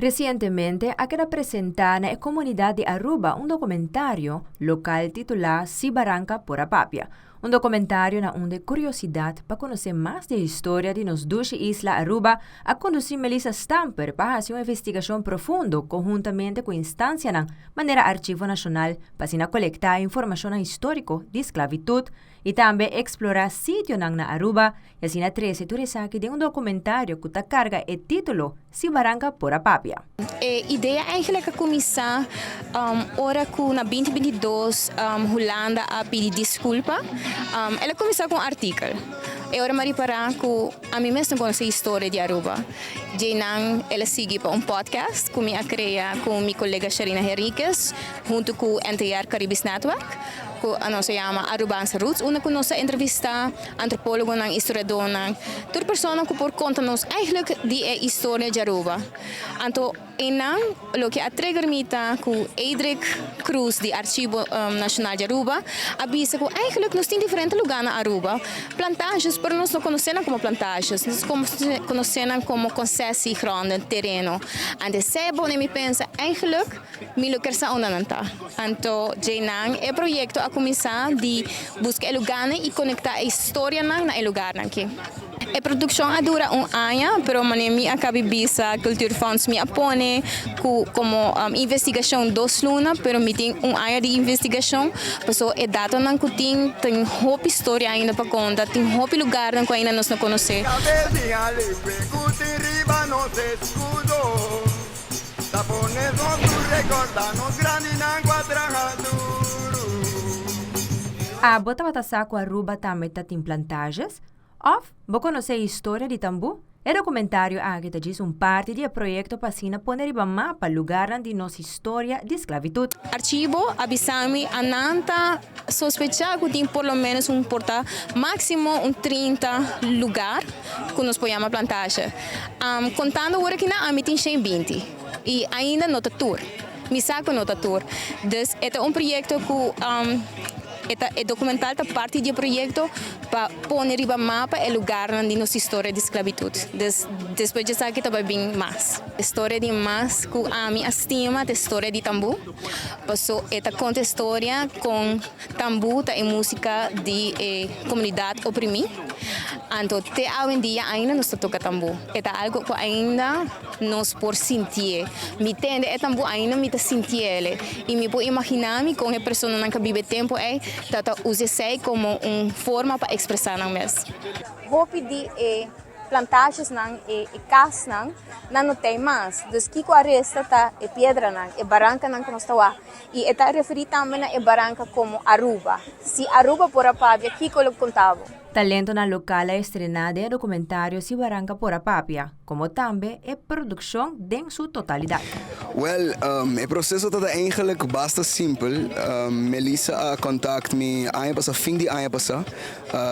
Recientemente a keda presenta na e comunidad di Aruba un documentario local titula Si Baranca por a Papia. Un documentario na unda curiosidad pa conoce mas di e historia di nos dushi isla Aruba a conduci Melissa Stamper pa haci un investigacion profundo conhuntamente cu instancianan manera Archivo Nacional pa asina colecta informacionnan historico di sclavitud y tambe explora sitionan na Aruba y asina trece tur esaki den un documentario cu ta carga e titulo Si Baranca por a Papia. E idea eigenlijk a cuminsa ora cu na 2022 Hulanda a pidi disculpa. El a cuminsa cu un artikel. E ora mi a ripara cu ami mes no conoce historia di Aruba. Djeinan el a sigui pa un podcast cu mi a crea cu mi colega Sharina Henriquez hunto cu NTR Caribisch Netwerk cu nos a yama Arubaanse Roots unda cu nos a entrevista antropologonan, historiadornan, tur persona cu por conta nos eigenlijk di e historia di Aruba. Anto einan loke a trigger mi ta cu Edric Croes di Archivo Nacional di Aruba a bisa cu eigenlijk nos tin diferente lugar na Aruba, plantages, pero nos no conoce nan como plantages, nos conoce nan como concessiegronden, tereno. Anto esey a pone mi pensa eigenlijk Mi lo kier sa unda nan ta. Anto djeinan e proyekto a kuminsá di buska e lugánan i konektá e historianan na e lugarnan aki. E produkshon a dura un aña, pero manera mi a kabi bisa Cultuurfonds mi a pone ku komo investigashon dos luna, pero mi tin un aña di investigashon, pasobra e datonan ku tin, tin hopi storia ainda pa konta, tin hopi lugarnan ku ainda nos no konosé. Ta pone nos tur recorda nos grandinan cu a traha duru. Abo tabata sa cu Aruba tambe ta tin plantages? Of bo conoce e historia di Tambú? E documentario aki ta djis un parti di e proyecto pa asina pone riba mapa lugarnan di nos historia di sclavitud. Archivo a bisa mi a nan ta sospecha cu tin por lo menos un por ta maximo un 30 lugar cu nos por yama plantage. Contando ora ki nan ami tin 120 y ainda no ta tur. Mi sa cu no ta tur. Dus e ta un proyecto cu e ta e documental ta parti di e proyecto pa pone riba mapa e lugarnan di nos historia di sclavitud. Dus despues di esaki ta bay bin mas. E storia di mas cu ami a stima ta e storia di Tambú. Paso e ta conta e storia con Tambú ta e musica di e comunidad oprimi. Anto te awendia ainda nos ta toca tambú. E ta algo cu ainda nos por sintié. Mi tende e tambú ainda mi ta sintiele. Y mi por imagina mi con e personanan cu a biba e tempo ey ta ta usa esey como un forma pa expresa nan mes. Hopi di e plantagesnan, e casnan, nan no tey mas. Dus kico a resta ta e piedranan, e barancanan cu nos ta wak. Y e ta referi tambe na e baranca como Aruba. Si Aruba por a papia, kico lo conta bo? Talentonan local a estrena den e documentario Si Baranca por a papia, como tambe e produccion den su totalidad. Wel, e proceso ta ta eigenlijk basta simpel. Melissa a contact mi aña pasa, fin di aña pasa,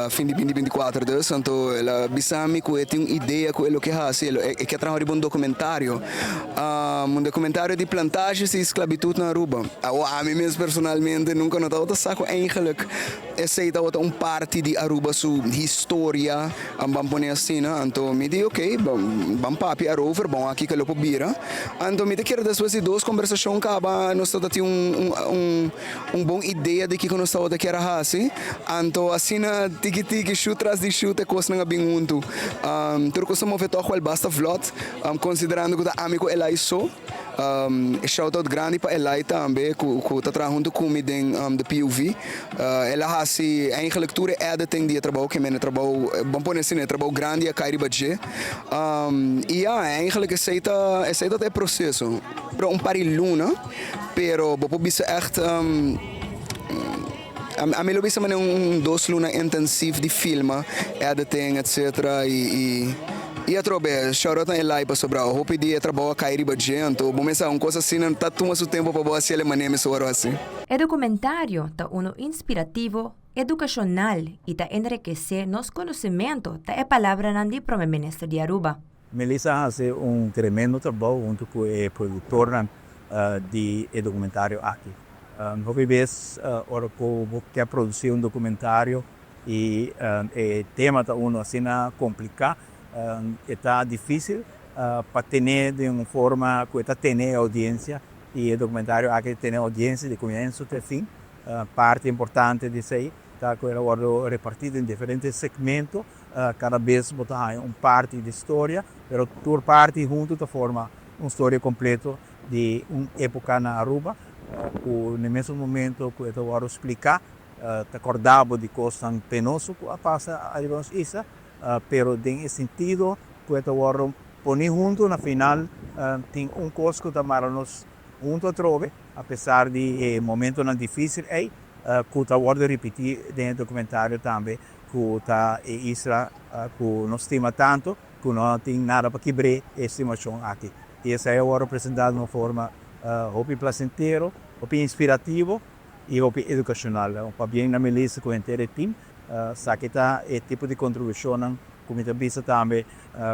fin di binti binti kuater dus, anto el a bisa mi ku e tin un idea ku e lo ke hasi, e ke traha riba un dokumentario, un dokumentario di plantages i sklabitut na Aruba. Awor ami mes personalmente nunka no tabata sa ku eigenlijk esei tabata un parti di Aruba su historia, ban pone asina, anto mi di ok, ban papia arover, ban wak kiko lo por bira. Anto mi ta kere despues di dos kombersashon kaba nos tabata tin un. Un bon idea di kiko nos tabata kier a hasi, anto asina tiki tiki, shu tras di shu, te kosnan a bin huntu. Tur kos a move tòg wèl basta vlòt, konsiderando ku ta ami ku Elai so. Shout out grandi pa Elai tambe ku ta traha huntu ku mi den The POV. El a hasi eigenlijk tur e editing di e trabou ke men e trabou, ban pone asina, e trabou grandi a kai riba dje. I ya, eigenlijk esei ta esei ta e proseso. Pero un par di luna. Pero bo por bisa echt, ami lo bisa manera un dos luna intensief di filma, editing etc. Y y atrobe shout out na Elai pasobra hopi di e trabou a kai riba dje, anto bo mester un cos asina ta tuma su tempo pa bo haci el e manera mester wòrdu haci. E documentario ta uno inspirativo, educacional y ta enrekesé nos conocemento, ta e palabranan di Prome Minister di Aruba. Melissa a hasi un tremendo trabou huntu ku e produktornan di e dokumentario aki. Hopi bes ora ku bo ke produsí un dokumentario i e tema ta unu asina kompliká, e ta difísil. pa tene di un forma ku ta tene oudiensia i e dokumentario aki ta tene oudiensia di komienso te fin. Parti importante di esei ta ku el a wòrdu repartí den diferente segmento, kada bes bo ta haña un parti di storia, pero tur parti huntu ta forma un storia kompleto di un époka na Aruba ku na e mesun momento ku e ta wòrdu spliká ta kòrda bo di kosnan penoso ku a pasa ariba nos isla, pero den e sentido ku e ta wòrdu poni huntu na final tin un kos ku ta mara nos huntu atrobe apesar di e momentonan difísil ei ku ta wòrdu ripití den e dokumentario tambe ku ta e isla ku nos stima tantu ku no tin nada pa kibr'é e stimashon aki. I esei a wòrdu presentá den un forma hopi plasentero, hopi inspirativo i hopi edukashonal. Pabien na Melissa ku henter e tim. Esaki ta e tipo di kontribushonnan ku mi ta bisa tambe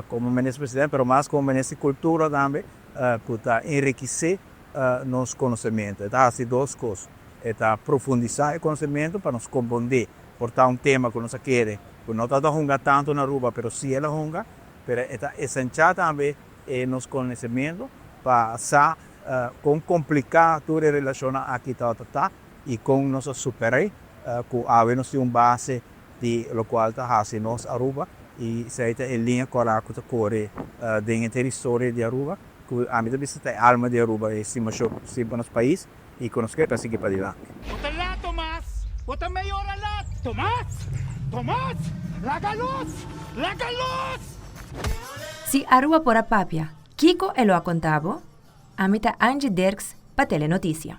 komo Minister Presidente, pero mas komo Minister di Kultura tambe, ku ta enrikisé nos konosementu. E ta hasi dos kos, e ta profundisá e konosementu pa nos komprondé por ta un tema ku nos a kere ku no tabata hunga tantu na Aruba, pero sí el a hunga, pero e ta esenshá tambe e nos konosementu pa sa kon kompliká tur e relashonnan aki tabata ta i kon nos a super'é ku awe nos tin un base di lokual ta hasi nos Aruba i esei ta e liña kòrá ku ta kore den henter historia di Aruba ku ami ta bisa ta e alma di Aruba e stimashon ku nos tin pa nos pais i ku nos ke ta sigui padilanti. Bo ta lat, Tomas! Bo ta mei ora lat! Tomas! Tomas! Laga los! Laga los! Si Aruba por a papia, kiko e lo a konta bo? Ami ta Angie Dirks pa Telenoticia.